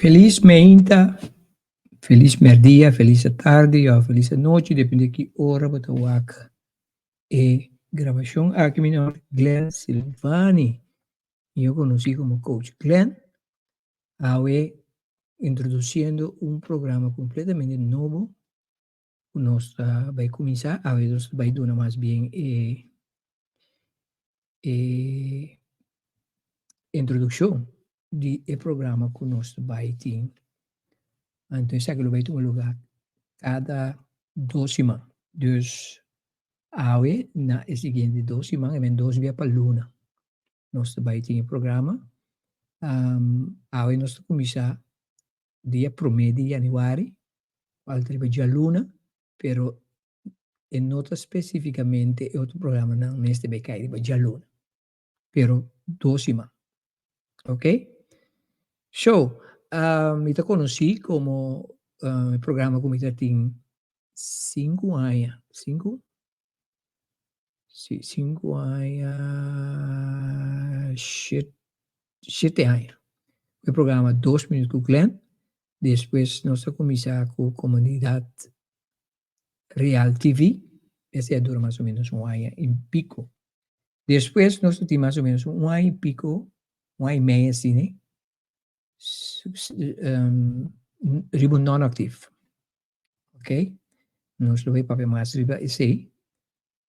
Felis meinta, felis merdia, felis atardi of felis anochi, depende ki ora bo ta wak e grabashon aki. Mi nomber Glenn Silvani, yo konosí komo Coach Glenn. Awe introdusiendo un programa kompletamente nobo ku nos ta bai kuminsá. Awe nos ta bai duna mas bien e e introdukshon di e programa ku nos ta bai tin. Anto esaki lo bai tuma lugá kada dos siman. Dus awe na e siguiente dos siman, e men dos bia pa luna nos ta bai tin e programa. Awe nos ta kuminsá dia promé di yanüari, kual ta riba djaluna, pero e no ta spesífikamente e otro programanan mester bai kai riba djaluna, pero dos siman. Ok? So, mi ta konosí komo e programa ku mi ta tin sinku aña, sinku? Sí, sinku aña, shete aña. E programa Dos Minuut ku Glenn. Despues nos a kuminsá ku Komunidat Real TV. Esei a dura mas o ménos un aña i piko. Despues nos ta tin mas o ménos un aña i piko, un aña i mei asina, riba un non-actief. Ok, nos lo bai papia mas riba esei.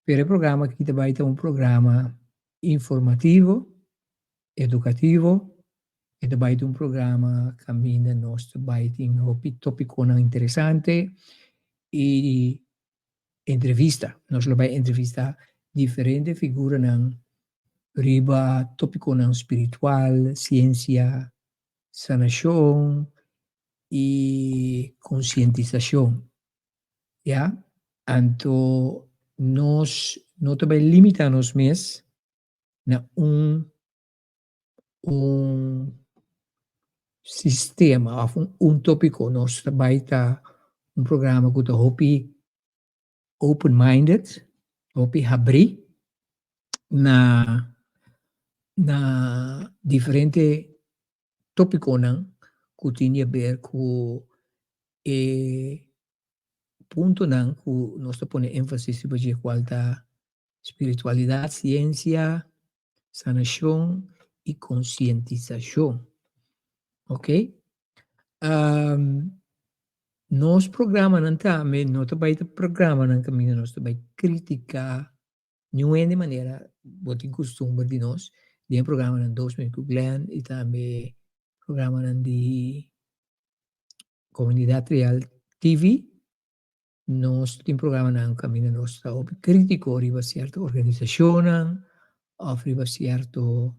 Pero e programa aki ta bai ta un programa informativo, edukativo, e ta bai ta un programa kaminda nos ta bai tin hopi topikonan interesante i entrevista. Nos lo bai entrevista diferente figuranan riba topikonan spiritual, siensia, sanashon i konsientisashon. Ya, anto nos no ta bai limita nos mes na un un sistema of un topiko. Nos ta bai ta un programa ku ta hopi open minded, hopi habrí na na diferente tópikonan ku tin di aber ku e puntonan ku nos ta pone énfasis riba dje kual ta spiritualidat, siensia, sanashon i konsientisashon. Oke. Nos programanan tambe no ta bai ta programanan kaminda nos ta bai kritiká Niun hende manera bo tin kustumber di nos den e programanan Dos Minuut ku Glenn i tambe programanan di Komunidat Real TV. Nos tin programanan kaminda nos ta hopi kritiko riba sierto organisashonnan òf riba sierto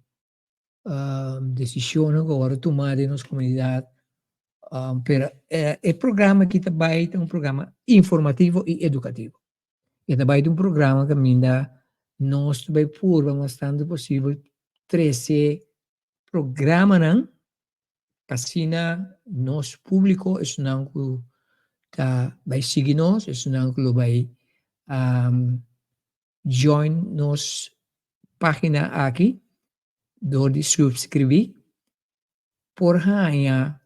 desishonnan ku a wòrdu tumá den nos komunidat. Pero e programa aki ta bai ta un programa informativo i edukativo. E ta bai ta un programa kaminda nos ta bai purba mas tantu posibel trese programanan pa asina nos públiko, esunnan ku ta bai sigui nos, esunnan ku lo bai join nos página aki dor di subskribí, por haña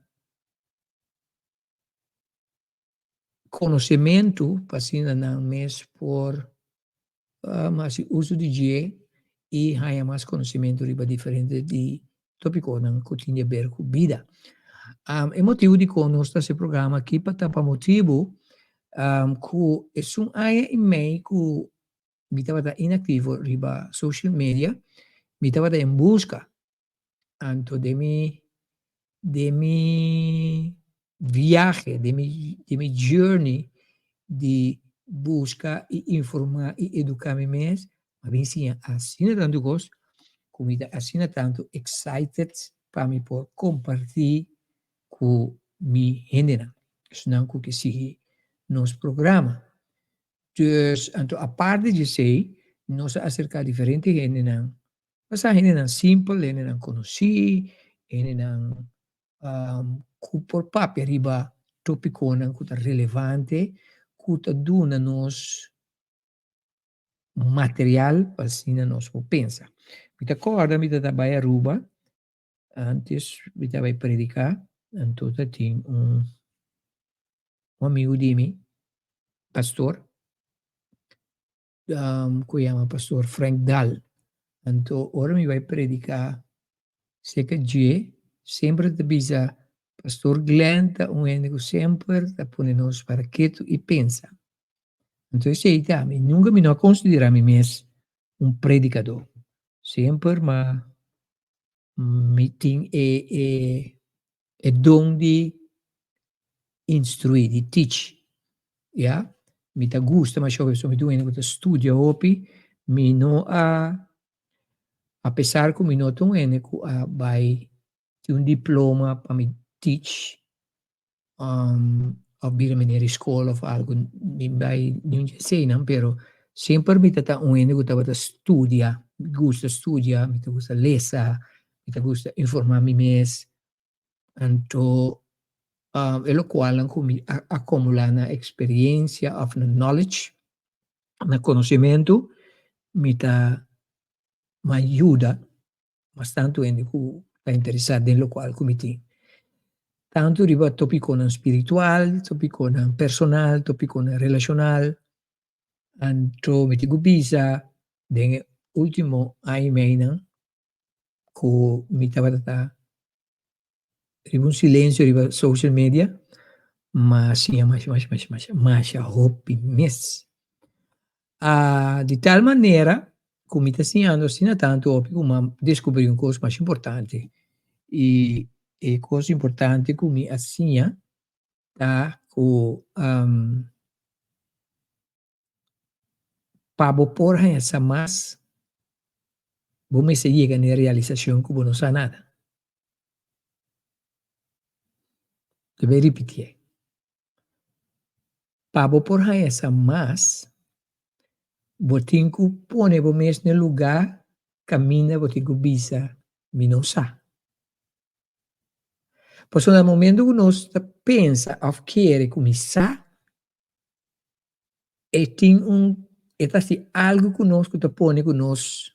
konosementu pa asina nan mes por hasi uso di dje i haña mas konosementu riba diferente di topikonan ku tin di aber ku bida. E motibu dikon nos ta hasi e programa aki pa ta pa motibu ku esun aña i mei ku mi tabata inaktivo riba social media, mi tabata en buska. Anto den mi den mi viahe, den mi den mi journey di buska i informá i eduká mi mes, mi a bin siña asina tantu kos ku mi ta asina tantu excited pa mi por kompartí ku mi hendenan, esnan ku ke sigui nos programa. Dus, anto aparte di esei, nos a aserká diferente hendenan. Pasá hendenan simpel, hendenan konosí, hendenan ku por papia riba tópikonan ku ta relevante, ku ta duna nos material pa asina nos por pensa. Mi ta kòrda mi ta bai Aruba, antes mi ta bai prediká, anto ta tin un amigu di mi, pastor, ku yama pastor Frank Dahl. Anto ora mi bai prediká serka dje, semper ta bisa pastor Glenn ta un hende ku semper ta pone nos para ketu i pensa. Anto esei ta mi, nunka mi no a konsiderá mi mes un predikadó. Semper ma mi tin e e e don di instruí, di teach, ya. Mi ta gusta masha hopi, pasobra mi ta un hende ku ta studia hopi. Mi no a, apesar ku mi no ta un hende ku a bai tin un diploma pa mi teach, of bira meneer di skol of algu, mi bai niun dje eseinan, pero semper mi ta ta un hende ku tabata studia, mi gusta studia, mi ta gusta lesa, mi ta gusta informá mi mes, anto e lokualnan ku mi a akumulá na eksperensia of na knowledge, na konosementu, mi ta yuda mas tantu hende ku ta interesá den lokual ku mi tin. Tantu riba topikonan spiritual, topikonan personal, topikonan relashonal. Anto mi tin ku bisa den e ultimo aña i meinan ku mi tabata ta riba un silensio riba social media, ma siña masha masha masha masha masha hopi mes. Di tal manera ku mi ta siñando asina tantu hopi ku mi a deskubrí un kos masha importante i e kos importante ku mi a siña ta ku pa bo por haña sa mas bo mester yega na e realisashon ku bo no sa nada. Ta bai ripitié. Pa bo por haña sa mas, bo tin ku pone bo mes na e lugá kaminda bo tin ku bisa, Mi no sa. Pasobra na momento ku nos ta pensa òf kere ku mi sa, e tin un, e ta hasi algu ku nos ku ta pone ku nos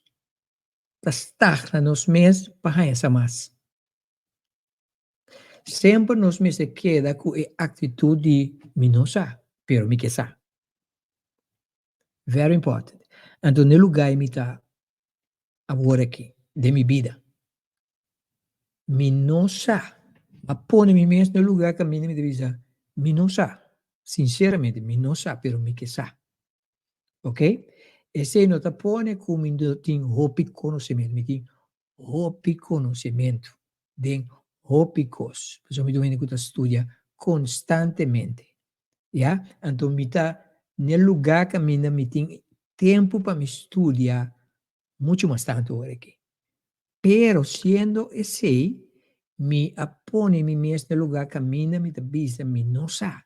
ta stagna nos mes pa haña sa mas. Semper nos mester keda ku e aktitut di mi no sa, pero mi ke sa. Very important. Anto n'e lugá ei mi ta awor aki den mi bida. Mi no sa. M'a pone mi mes n'e lugá kaminda mi ta bisa mi no sa. Sinseramente mi no sa, pero mi ke sa. Ok? Esei no ta pone ku mi no tin hopi konosementu. Mi tin hopi konosementu den hopi kos, pasobra mi ta un hende ku ta studia konstantemente, ya. Anto mi ta n'e lugá kaminda mi tin tempu pa mi studia muchu mas tantu ora aki. Pero siendo esei, mi a pone mi mes n'e lugá kaminda mi ta bisa mi no sa,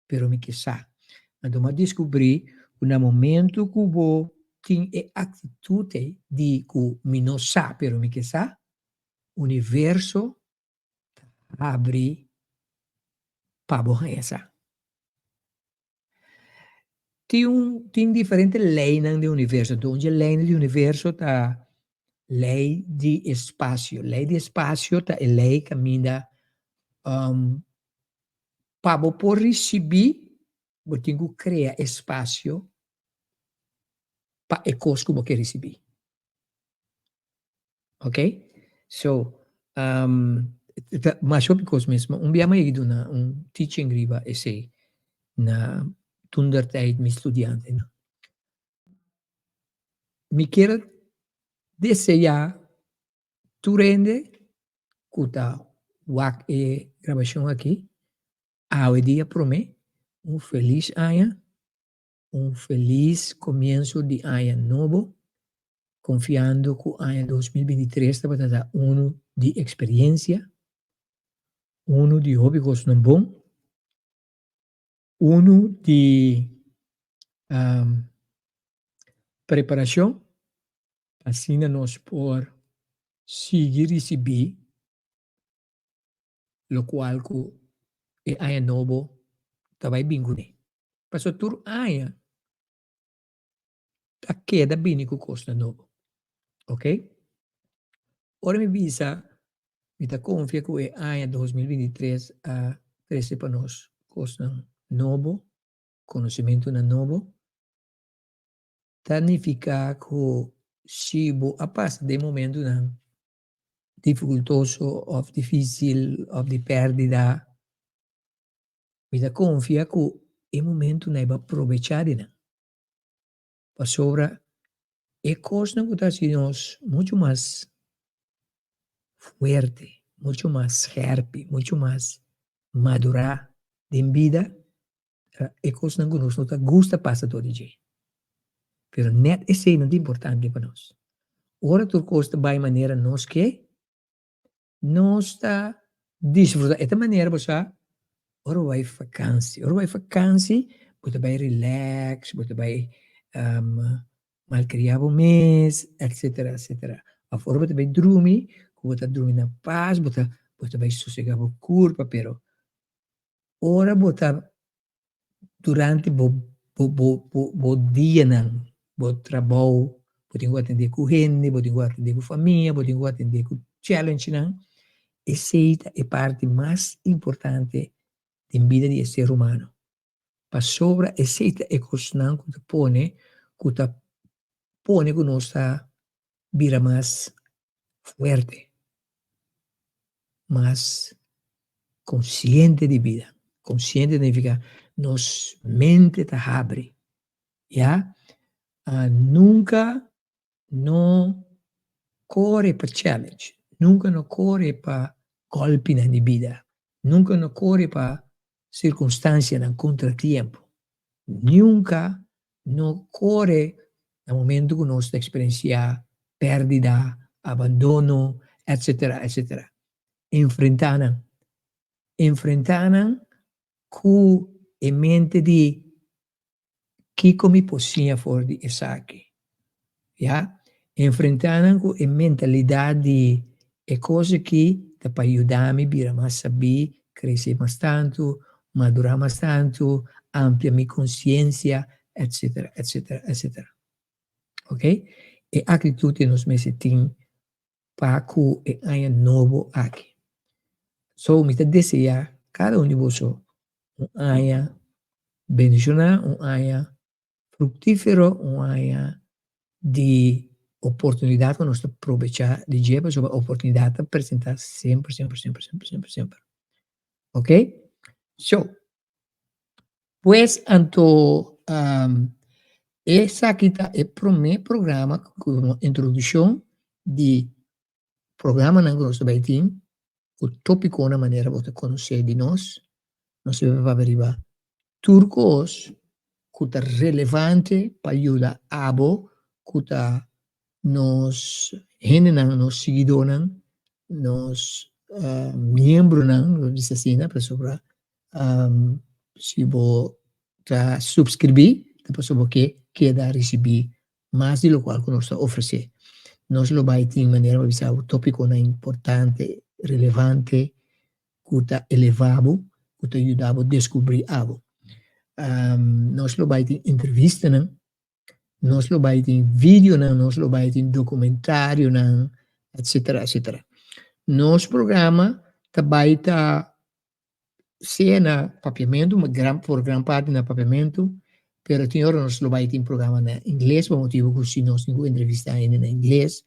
pero mi ke sa. Anto mi a diskubrí Ku na momento ku bo tin e aktitut ei di ku mi no sa pero mi ke sa, universo ta habri pa bo haña sa. Tin un tin diferente leinan den universo, anto un dje leinan di universo ta lei di espasio. Lei di espasio ta e lei kaminda pa bo por risibí bo tin ku krea espasio pa e kos ku bo ke risibí. Ok, so ta masha hopi kos mes, ma un bia mi a yega duna un teaching riba esei na toentertijd mi studiantenan. Mi kier desea tur hende ku ta wak e grabashon aki awe dia prome un felis aña. Un felis komienso di aña nobo, konfiando ku aña 2023 tabata ta unu di eksperiensia, unu di hopi kosnan bon, unu di preparashon pa asina nos por sigui risibí lokual ku e aña nobo ta bai bin kuné. Pasobra tur aña ta keda bini ku kosnan nobo. Ok? Ora mi bisa mi ta konfia ku e aña 2023 a trese pa nos kosnan nobo, konosementunan nobo, ta nifiká ku si bo a pasa den momentunan difikultoso òf difísil òf di pèrdida, Mi ta konfia ku e momentunan e bo a probechá di nan, pasobra e kosnan ku ta hasi nos muchu mas fuerte, muchu mas skèrpi, muchu mas madurá den bida, ta e kosnan ku nos no ta gusta pasa dor di dje. Pero nèt eseinan ta importante pa nos. Ora tur kos ta bai manera nos ke, Nos ta disfruta. E ta manera bo sa ora bo bai fakansi. Ora bo bai fakansi bo ta bai relax, bo ta bai malkria bo mes, etcetera, etcetera. Of ora bo ta bai drumi, ku bo ta drumi na pas, bo ta bo ta bai sosega bo kurpa, pero ora bo ta durante bo bo bo bo bo dianan, bo trabou, bo tin ku atendé ku hende, bo tin ku atendé ku famia, bo tin ku atendé ku challengenan, esei ta e parti mas importante den bida di e ser humano. Pasobra esei ta e kosnan ku ta pone ku ta pone ku nos ta bira mas fuerte, mas konsiente di bida. Konsiente significa nos mente ta habri, ya. Nunka no kore pa challenge, nunka no kore pa golpinan di bida, nunka no kore pa sirkunstansianan kontratiempo, nunka No kore na momento ku nos ta eksperensiá pèrdida, abandono, etsetera, etsetera. Enfrentá nan. Enfrentá nan ku e mente di kiko mi por siña for di esaki. Ya. Enfrentá nan ku e mentalidat di e kos aki ta pa yuda mi bira mas sabí, krese mas tantu, madurá mas tantu, amplia mi konsiensia, etsetera, etsetera, etsetera. Ok? E aktitut ku nos mester tin pa ku e aña nobo aki. So, mi ta deseá kada un di boso un aña bendishoná, un aña fruktífero, un aña di oportunidat ku nos ta probechá di dje pasobra oportunidat ta presentá semper, semper, semper, semper, semper, semper. Ok? So, pues anto esaki ta e promé programa ku introdukshon di programanan ku nos ta bai tin ku tópikonan manera bo ta konosé di nos. Nos ta bai papia riba tur kos ku ta relevante pa yuda abo ku ta nos hendenan, nos siguidónan, nos miembronan, nos bisa asina, pasobra si bo ta supskribí. ta pasobra bo ke keda risibí mas di lokual ku nos ta ofresé. Nos lo bai tin manera pa bisa bo tópikonan importante, relevante, ku ta elevá bo, ku ta yuda bo deskubrí abo. Nos lo bai tin entrevistanan, nos lo bai tin videonan, nos lo bai tin dokumentarionan, etsetera, etsetera. Nos programa ta bai ta sea na papiamentu, ma gran por gran parti na papiamentu, pero tin ora nos lo bai tin programa na ingles pa motibu ku si nos tin ku entrevistá hende na ingles,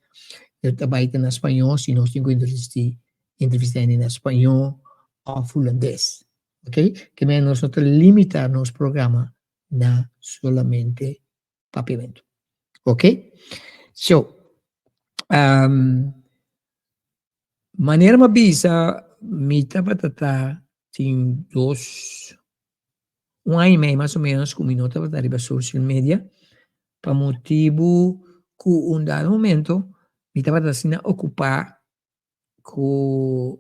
e ta bai ta na spañó si nos tin ku entrevistí entrevistá hende na spañó òf hulandes. Oke, ke manera nos no ta limitá nos programa na solamente papiamentu. Oke, so manera mi a bisa mi tabata ta tin dos un aña y mei mas o menos ku mi no tabata riba social media pa motibu ku un dado momento mi tabata asina okupá ku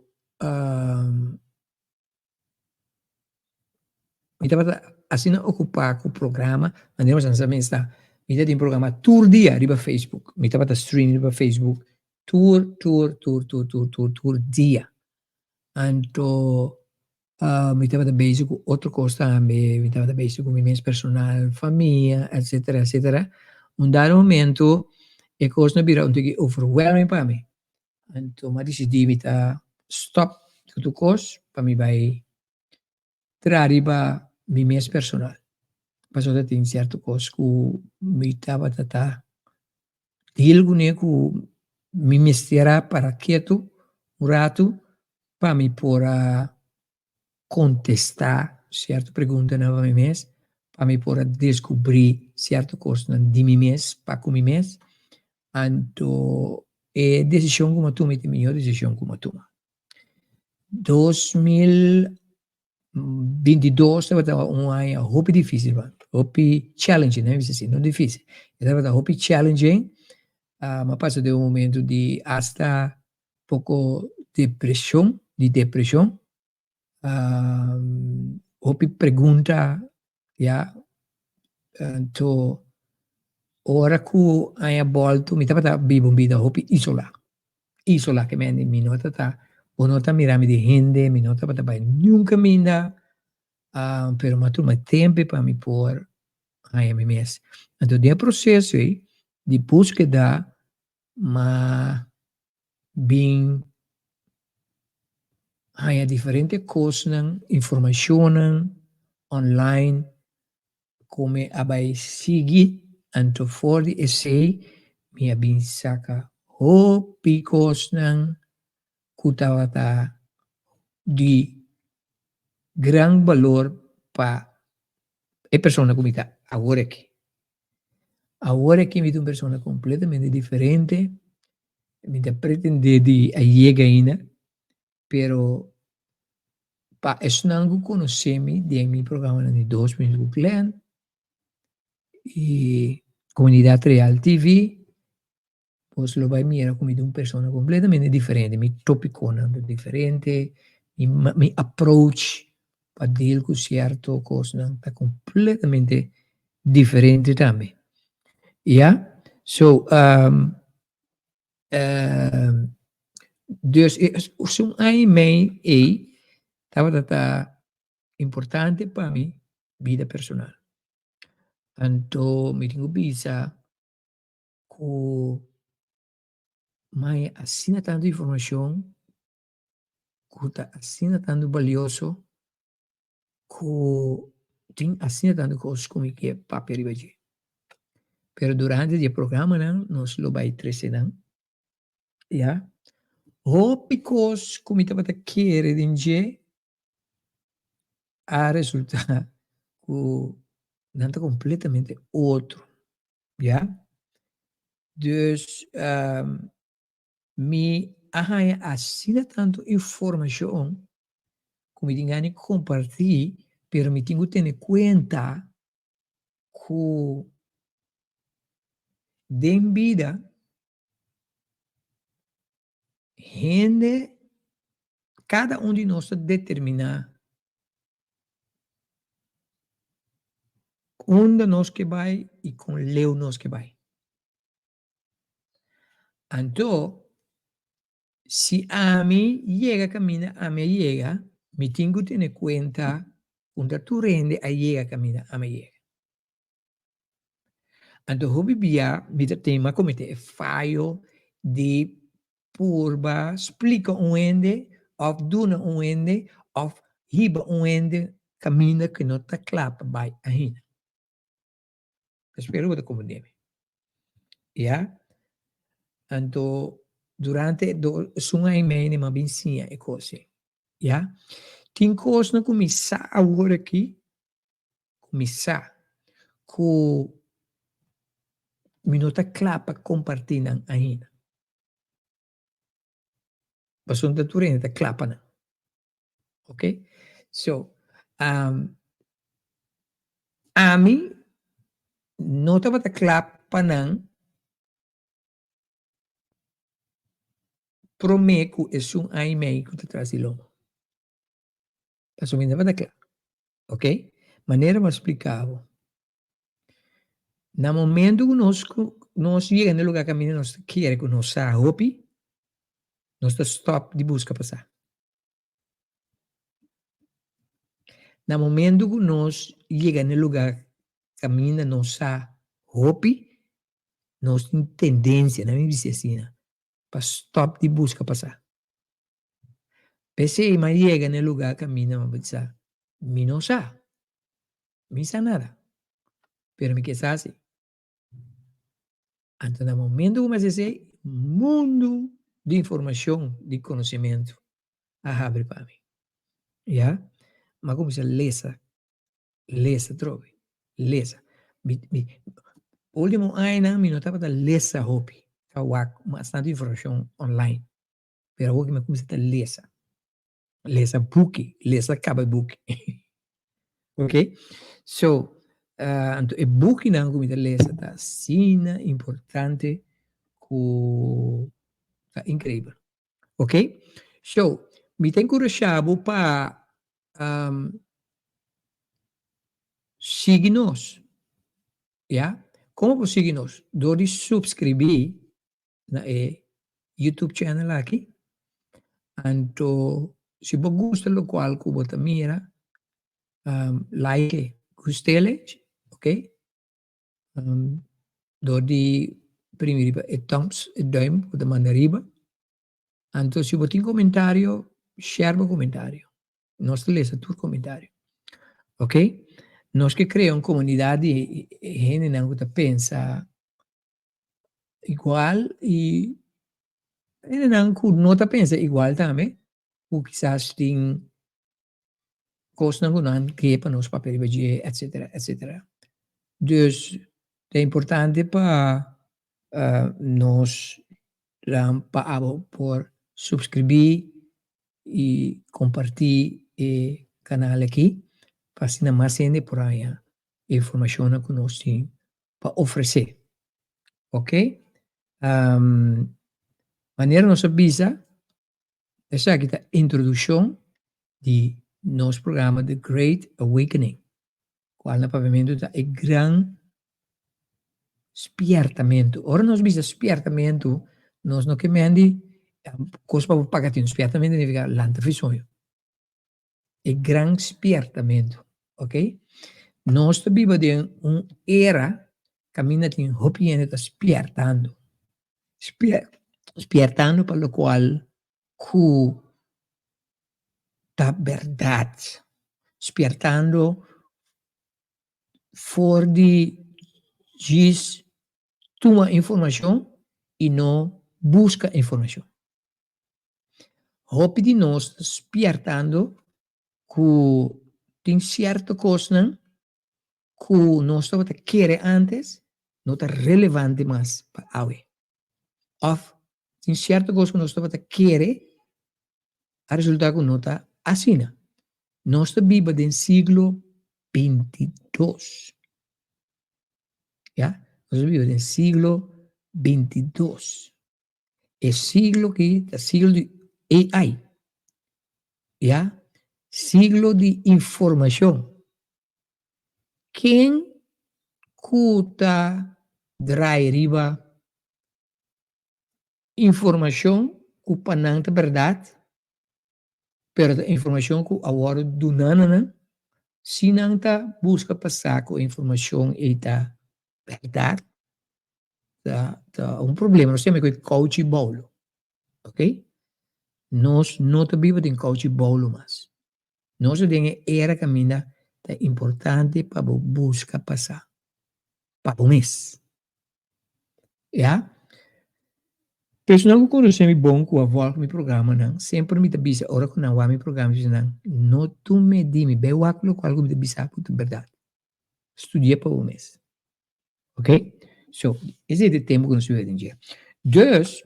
Mi tabata asina okupá ku programa, manera boso sa mes ta, mi ta tin programa tur dia riba Facebook. Mi tabata stream riba Facebook tur tur tur tur tur tur tur dia. Anto mi tabata bezig ku otro kos tambe, mi tabata bezig ku mi mes personal, famia, etcetera etcetera. Un dado momento e kos no bira un tiki overwhelming pa mi. Anto mi a disidí mi ta stòp ku tur kos pa mi bai traha riba mi mes personal. Pasobra ta tin sierto kos ku mi tabata ta deal kuné ku mi mester a para ketu un ratu pa mi por a kontestá sierto preguntanan pa mi mes, pa mi por a deskubrí sierto kosnan di mi mes pa ku mi mes. Anto e desishon ku mi a tuma ta e mihó desishon ku mi a tuma. 2022 tabata un aña hopi difísil pa mi, hopi challenging, mi bisa asina, no difísil, e tabata hopi challenging, mi a pasa den un momento di asta poko depreshon, di depreshon, hopi pregunta ya, anto ora ku aña bòltu mi tabata biba un bida hopi isolá, isolá ke mende mi no tabata, bo no ta mira mi den hende, mi no tabata bai niun kaminda, pero mi a tuma tempu pa mi por haña mi mes. Anto den e proseso ei di búskeda Ma bin haña diferente kosnan, informashonnan online ku mi a bai sigui, anto for di esei mi a bin saka hopi kosnan ku tabata di gran balor pa e persona ku mi ta awor aki. Awor aki mi ta un persona completamente diferente, mi ta pretende di a yega ainda, pero pa esnan cu conoce mi den mi programanan di Dos Minuut cu Glenn y Comunidad Real TV, Bos lo bai mira ku mi ta un persona kompletamente diferente, mi topikonan ta diferente, mi mi approach pa deal ku sierto kosnan ta kompletamente diferente tambe. Ya, so dus esun aña i mei ei tabata ta importante pa mi bida personal. Anto mi tin ku bisa ku mai asina tantu informashon ku ta asina tantu balioso ku tin asina tantu kos ku mi ke papia riba dje. Pero durante di e programanan nos lo bai trese nan, ya. Hopi kos ku mi tabata kere den dje a resulta ku nan ta kompletamente otro. Ya. Dus mi a haña asina tantu informashon ku mi tin gana di kompartí, pero mi tin ku tene kuenta ku den bida hende, kada un di nos ta determiná. Unda nos ke bai i kon leu nos ke bai. Anto, si ami yega kaminda ami a yega, mi tin ku tene kuenta unda tur hende a yega kaminda ami a yega. Anto hopi bia mi ta tema kometé e fayo di purba splika un hende òf duna un hende òf hiba un hende kaminda ku no ta kla pa bai ainda. Espero bo ta komprendé mi. Ya? Anto durante e esun aña i mei mi a bin siña e kos ei. Ya? Tin kosnan ku mi sa awor aki ku mi sa ku mi no ta kla pa kompartí nan ainda. Pasobra tur hende ta kla pa nan. Ok? So, ami no tabata kla pa nan promé ku esun aña i mei ku ta tras di lomba. Pasobra mi tabata kla. Ok? Manera mi a splika bo, na momento ku nos nos yega na e lugar kaminda nos ta kere ku nos sa hopi, nos ta stòp di buska pa sa. Na momento ku nos yega na e lugar kaminda nos sa hopi, nos tin tendensia, nan mi bisa asina, pa stòp di buska pa sa. P'esei mi a yega na e lugá kaminda mi a bisa, Mi no sa. Mi sa nada. Pero mi ke sa si. Anto na momento ku mi a hasi esei, mundu di informashon, di konosementu a habri pa mi. Ya. Mi a kuminsá lesa, lesa atrobe, lesa. Mi, mi, último añanan mi no tabata lesa hopi, ta wak mas tantu informashon online. Pero awor mi a cuminsa ta lesa. Lesa buki, lesa caba e buki. Ok? So, anto e bukinan cu mi ta lesa ta asina importante cu ta increibel. Ok? So, mi ta encurasha bo pa sigui nos. Ya? Como bo sigui nos? Door di subscribi na e YouTube channel aki. Anto si bo gusta locual cu bo ta mira, like, gustele, ok? Door di primi riba e thumbs, e duim cu ta manda riba. Anto si bo tin comentario, share bo comentario. Nos ta lesa tur comentario. Ok? Nos ke crea un comunidad di hendenan cu ta pensa igual y hendenan cu no ta pensa igual tambe cu kisas tin cosnan cu nan ke pa nos papia riba dje etcetera etcetera. Dus ta importante pa nos pa abo por subscribi y comparti e canal aki pa asina mas hende por haña e informacionnan cu nos tin pa ofresé. Ok? Manera nos a bisa, esaki ta introduccion di nos programa The Great Awakening, cual na papiamento ta e gran spiertamento. Ora nos bisa spiertamento, nos no ke men di cos pa bo paga tin. Spiertamento significa lanta fi soño. E gran spiertamento, ok? Nos ta biba den un era kaminda tin hopi hende ta spiertando. Spier, spiertando pa lokual ku ta bèrdat. Spiertando for di djis tuma informashon i no buska informashon. Hopi di nos ta spiertando ku tin sierto kosnan ku nos tabata kere antes no ta relevante mas pa awe. Òf tin sierto kos ku nos tabata kere a resulta ku no ta asina. Nos ta biba den siglo bintidos. Ya, nos ta biba den siglo bintidos. E siglo ki ta siglo di AI. Ya, siglo di informacion. Ken ku ta drai riba informashon ku pa nan ta bèrdat, pero ta informashon ku a wòrdu duná na nan, si nan ta buska pa sa ku e informashon ei ta bèrdat, ta ta un problema. Nos yama e ku kouchi boulo, ok. Nos no ta biba den kouchi boulo mas. Nos ta den e era kaminda ta importante pa bo buska pa sa pa bo mes. Ya. Personan ku konosé mi bon ku a vòlg mi programanan, semper mi ta bisa ora ku nan wak mi programa, mi bisa nan, no tume di mi, bai wak lokual ku mi ta bisa ku ta bèrdat. Studia pa bo mes. Ok? So, esei ta e tempu ku nos ta vive den dje. Dus,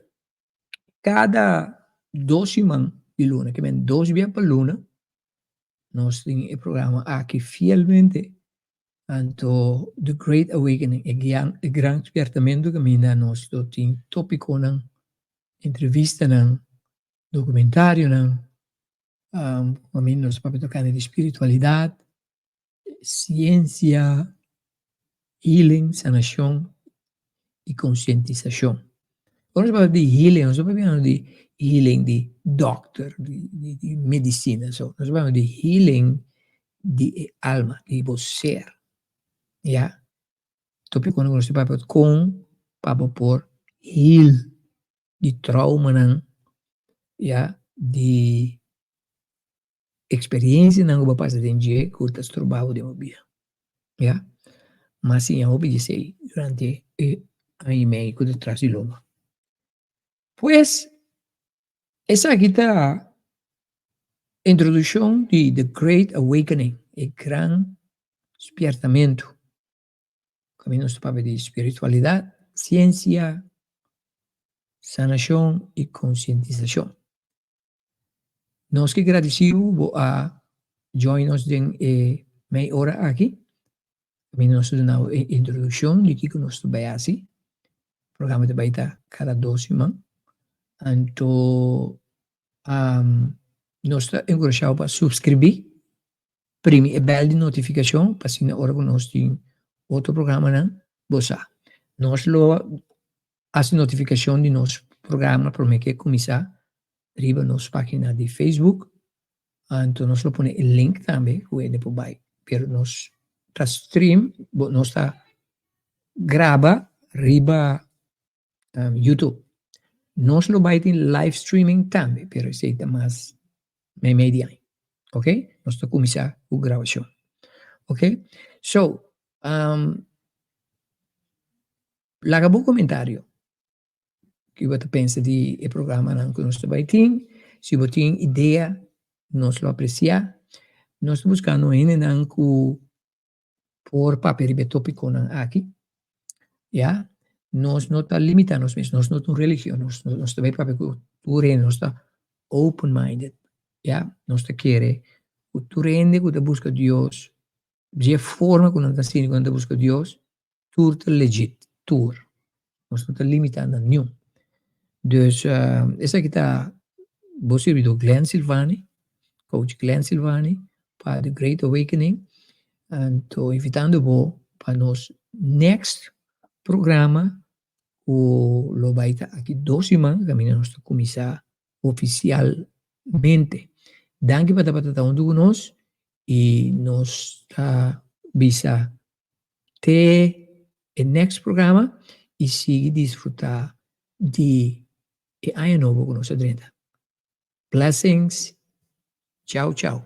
kada dos siman di luna, ke men dos bia pa luna, nos tin e programa aki fielmente. Anto The Great Awakening, e gran e gran spiertamentu kaminda nos lo tin topikonan, entrevistanan, dokumentarionan, kaminda nos papia tokante di spiritualidat, siensia, healing, sanashon i konsientisashon. Ora nos papia di healing nos no papia di healing di dòkter, di medisina so, nos papia di healing di e alma, di bo ser, ya. Topikonan ku nos ta papia kon pa bo por heal di traumanan, ya, di eksperensianan ku bo a pasa den dje ku ta stroba bo den bo bida, ya. Mas siña hopi di esei durante e aña i mei ku ta tras di lomba. Pues, esaki ta introduccion di The Great Awakening, e Gran Spiertamentu. Kaminda nos ta papia di spiritualidad, ciencia, sanacion y concientisacion. Nos ke gradisi bo bo a join nos den e mei ora aki. Kaminda nos ta duna bo e introduccion di kiko nos ta bai hasi. Programa ta bai ta kada dos siman. Anto nos ta enkurashá bo pa suskribí, primi e bèl di notifikashon pa asina ora ku nos tin otro programanan bo sa. Nos lo hasi notifikashon di nos programa promé ku e kuminsá riba nos página di Facebook. Anto nos lo pone e link tambe ku hende por bai. Pero nos ta stream, nos ta graba riba YouTube. Nos lo bai tin live streaming tambe, pero esei ta mas meimei di aña. Ok? Nos ta kuminsá ku grabashon. Ok? So, laga bo komentario. Ki bo ta pensa di e programanan ku nos ta bai tin? Si bo tin idea, nos lo apresiá. Nos ta buskando hendenan ku por papia riba e topikonan aki, ya. Nos no ta limitá nos mes, nos no ta un religion, nos nos ta bai papia ku tur hende, nos ta open minded, ya. Nos ta kere ku tur hende ku ta buska Dios, dje forma ku nan ta sinti ku nan ta buska Dios, Tur ta legit, tur. Nos no ta limita na niun. Dus esaki ta bo sirbidor Glenn Silvani, coach Glenn Silvani pa The Great Awakening. Anto invitando bo pa nos next programa ku lo bai ta aki dos siman kaminda nos ta kuminsá ofisialmente. Danki pa tabata ta huntu ku nos i nos ta bisa te e next programa y sigui disfruta di e aña nobo cu nos a drenta. Blessings. Ciao ciao.